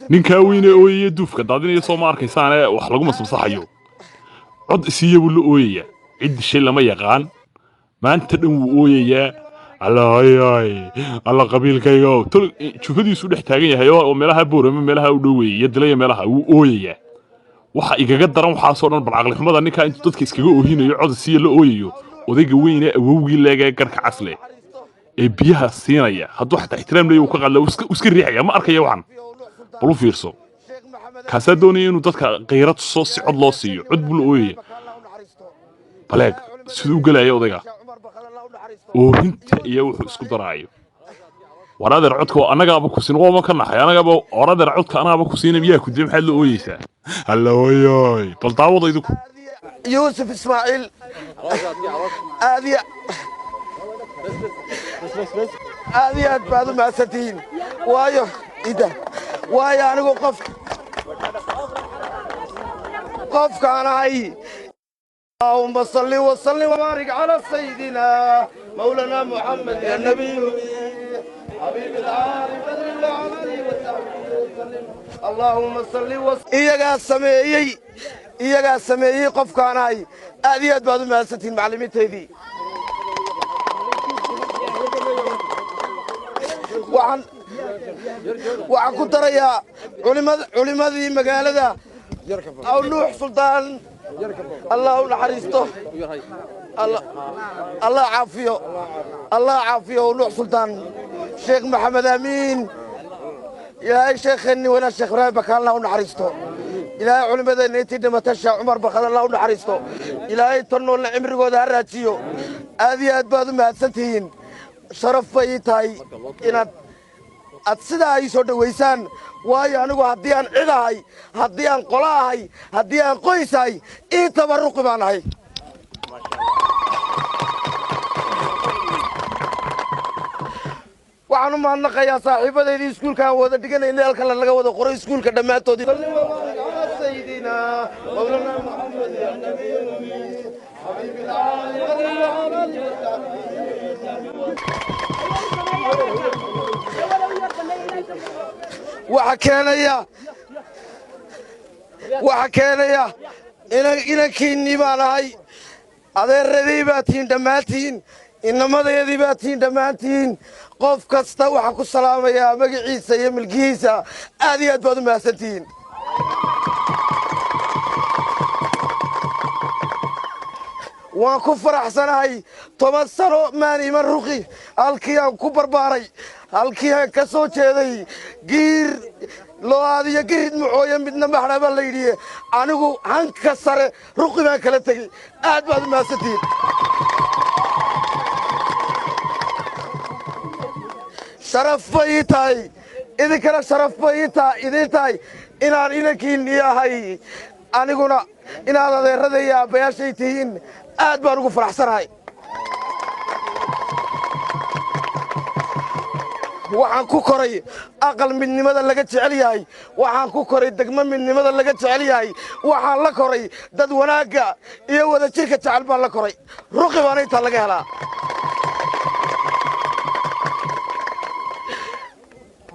Ninkaa weyne ooyaya, duufka daadinaya, soo ma arkaysaane? Wax lagu masamsaxayo, cod isiiya buu la ooyayaa. Cid dishay lama yaqaan. Maanta dhan wuu ooyayaa. Alla hayay, alla qabiilkayga, tol jufadiisu dhex taagan yahay oo meelaha Boorama, meelaha u dhoweeyay iyo Dilaya, meelaha wuu ooyayaa. Waxa igaga daran waxaasoo dhan, bal caqli xumada ninkaa intuu dadka iskaga oohinayo, cod isiiya la ooyayo, odayga weyne awowgii leegee garka casle ee biyaha siinaya, hadduu xataa ixtiraam leeyahy, uu ka qadla, uu iska riixaya. Ma arkaya waxan? Bal u fiirso, kaasaa doonaya inuu dadka qiiro tuso si cod loo siiyo. Cod buu la ooyaya. Baleeg siduu u gelaya odayga oohinta iyo wuxuu isku daraayo. War adeer, codka annagaaba ku siin, waama ka naxay annagaaba. War adeer, codka annagaaba ku siinay, miyaa ku dilay? Maxaad la ooyeysaa? Halla ooyoy, bal daawada idinku. Yuusuf Ismaaciil, aad iyo aad iyo aad baad u mahadsantihiin. Waayo ida, waayo anigu qofkaan ahay. اللهم صل وسلم وبارك على سيدنا مولانا محمد يا نبي حبيب العالي بدر العالي وسلم. اللهم صل وسلم. Iyagaa sameeyey qofkaan ahay. Aad iyo aad baad u mahadsantihiin, macallimiintaydii. Waxaan ku darayaa culimadii magaalada, aw Nuux Suldaan, Allah u naxariisto, Allah caafiyo, Allah caafiyo Nuux Suldaan, Sheekh Maxamed Amiin, Ilaahay sheekheenni wanaa, Sheekh Ibraahim Bakaan, Allah u naxariisto. Ilaahay culimadeenna intii dhimatay, Sheekh Cumar Bakad, Allah u naxariisto. Ilaahay tan noolna cimrigooda ha raajiyo. Aad iyo aad baad u mahadsan tihiin. Sharaf bay ii tahay inaad aad sidaa ii soo dhowaysaan, waayo anigu haddii aan cid ahay, haddii aan qolo ahay, haddii aan qoys ahay, ii tabarruqi baan ahay. Waxaan u mahadnaqayaa saaxiibadaydii iskuulkaan wada dhiganaynay, halkan laga wada qoray iskuulka dhammaantood. سيدنا مولانا محمد يا نبي حبيب العالي بدر العالي. Waxa keenaya inankiinnii baan ahay, adeeradii baa tihiin dhammaantiin, inamadeedii baa tihiin dhammaantiin. Qof kasta waxaan ku salaamayaa magaciisa iyo milkihiisa. Aad iyo aad baad u mahadsantihiin. Waan ku faraxsanahay. 10 sano maan iman Ruqi, halkii aan ku barbaaray, halkii aan ka soo jeeday. Giir loo aadiyo girid mucooye midna maxdha baa la yidhi. Anigu hanka sare Ruqi baan kala tegey. Aad baad u mahadsantihiin. Sharaf bay ii tahay, idinkana sharaf bay idiin tahay inaan inankiinnii ahay, aniguna inaad adeerada iyo aabbayaashay tihiin. Aad baan ugu faraxsanahay. Waxaan ku koray aqal midnimada laga jecel yahay, waxaan ku koray degmo midnimada laga jecel yahay, waxaan la koray dad wanaagga iyo wadajirka jecel baan la koray. Ruqi baana intaa laga helaa.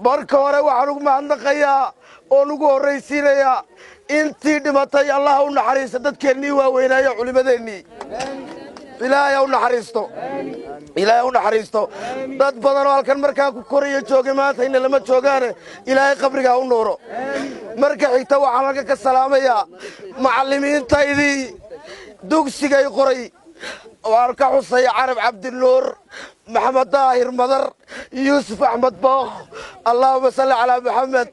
Marka hore waxaan ugu mahadnaqayaa oon ugu horraysiinayaa intii dhimatay, Allah u naxariista dadkeennii waaweynaayo, culimmadeennii. Ilaahay ha u naxariisto, Ilaahay ha u naxariisto. Dad badan oo halkan markaan ku koraya joogay maanta ina lama joogaane, Ilaahay qabriga ha u nuuro. Marka xigta waxaan halkan ka salaamayaa macallimiintaydii dugsigay qoray. Waan ka xusay Carab Cabdinuur, Maxamed Daahir Madar, Yuusuf Axmed Bookh. Allaahuma salli calaa Maxamed.